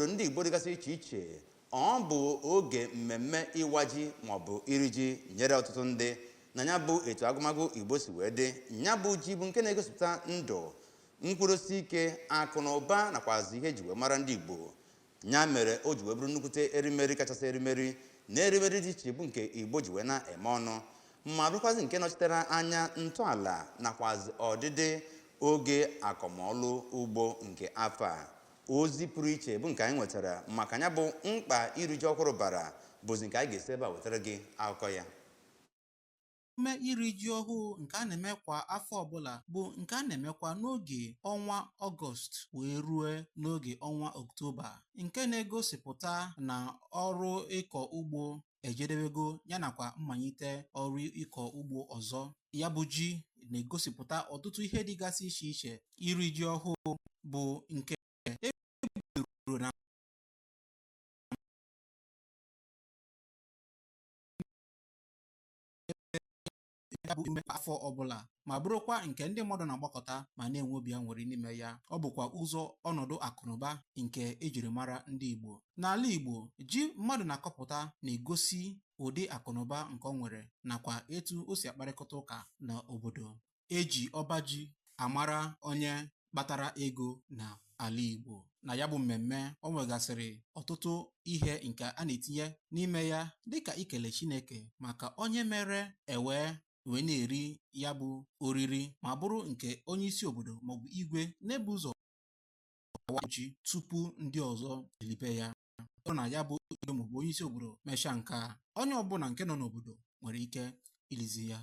Ndị Igbo dịgasị iche iche, ọ bụ oge mmemme ịwa ji maọbụ iri ji nyere ọtụtụ ndị na ya bụ etu agụmagụ Igbo si wee dị. Ya bụ ji bụ nke na-egosipụta ndụ, nkwụdosi ike, akụ na ụba nakwazi ihe eji wee mara ndị Igbo. Ya mere o ji wee bụrụ nnukwute erimeri kachasị erimeri na erimeri dị iche bụ nke Igbo ji wee na-eme ọnụ, ma bụrụkwazi nke nọchitere anya ntọala nakwazi ọdịdị oge akọmọlụ ugbo nke afọ a. Ozi pụrụ iche bụ nke anyị nwetara maka ya bụ mkpa iri ji ọhụrụ bara bụzi nke anyị ga-esi ebe a wetara gị akụkọ ya. Emume iri ji ọhụụ nke a na-eme kwa afọ ọbụla bụ nke a na-emekwa n'oge ọnwa Ọgọst wee rue n'oge ọnwa Ọktoba, nke na-egosipụta na ọrụ ịkọ ugbo ejedebego ya nakwa mmalite ọrụ ịkọ ugbo ọzọ. Ya bụ ji na-egosipụta ọtụtụ ihe dịgasị iche iche. Iri ji ọhụụ bụ nke e bidoro na ya bụ emume afọ ọbụla, ma bụrụkwa nke ndị mmadụ na-agbakọta ma na-enwe obi aṅụrị n'ime ya. Ọ bụkwa ụzọ ọnọdụ akụnụba nke ejiri mara ndị Igbo. N'ala Igbo, ji mmadụ na-akọpụta na-egosi ụdị akụnụba nke ọ nwere nakwa etu o si akparịkọta ụka n'obodo. Eji ọba ji amara onye kpatara ego n'ala Igbo. Na ya bụ mmemme, o nwegasịrị ọtụtụ ihe nke a na-etinye n'ime ya, dịka ikele Chineke maka onye mere ewee wee na-eri ya bụ oriri, ma bụrụ nke onye isi obodo maọbụ igwe na-ebu ụzọ awa ji tupu ndị ọzọ elibe ya. Ọ bụrụ na ya bụ igwe maọbụ onye isi obodo mechaa nke a, onye ọbụla nke nọ n'obodo nwere ike ilizi ya.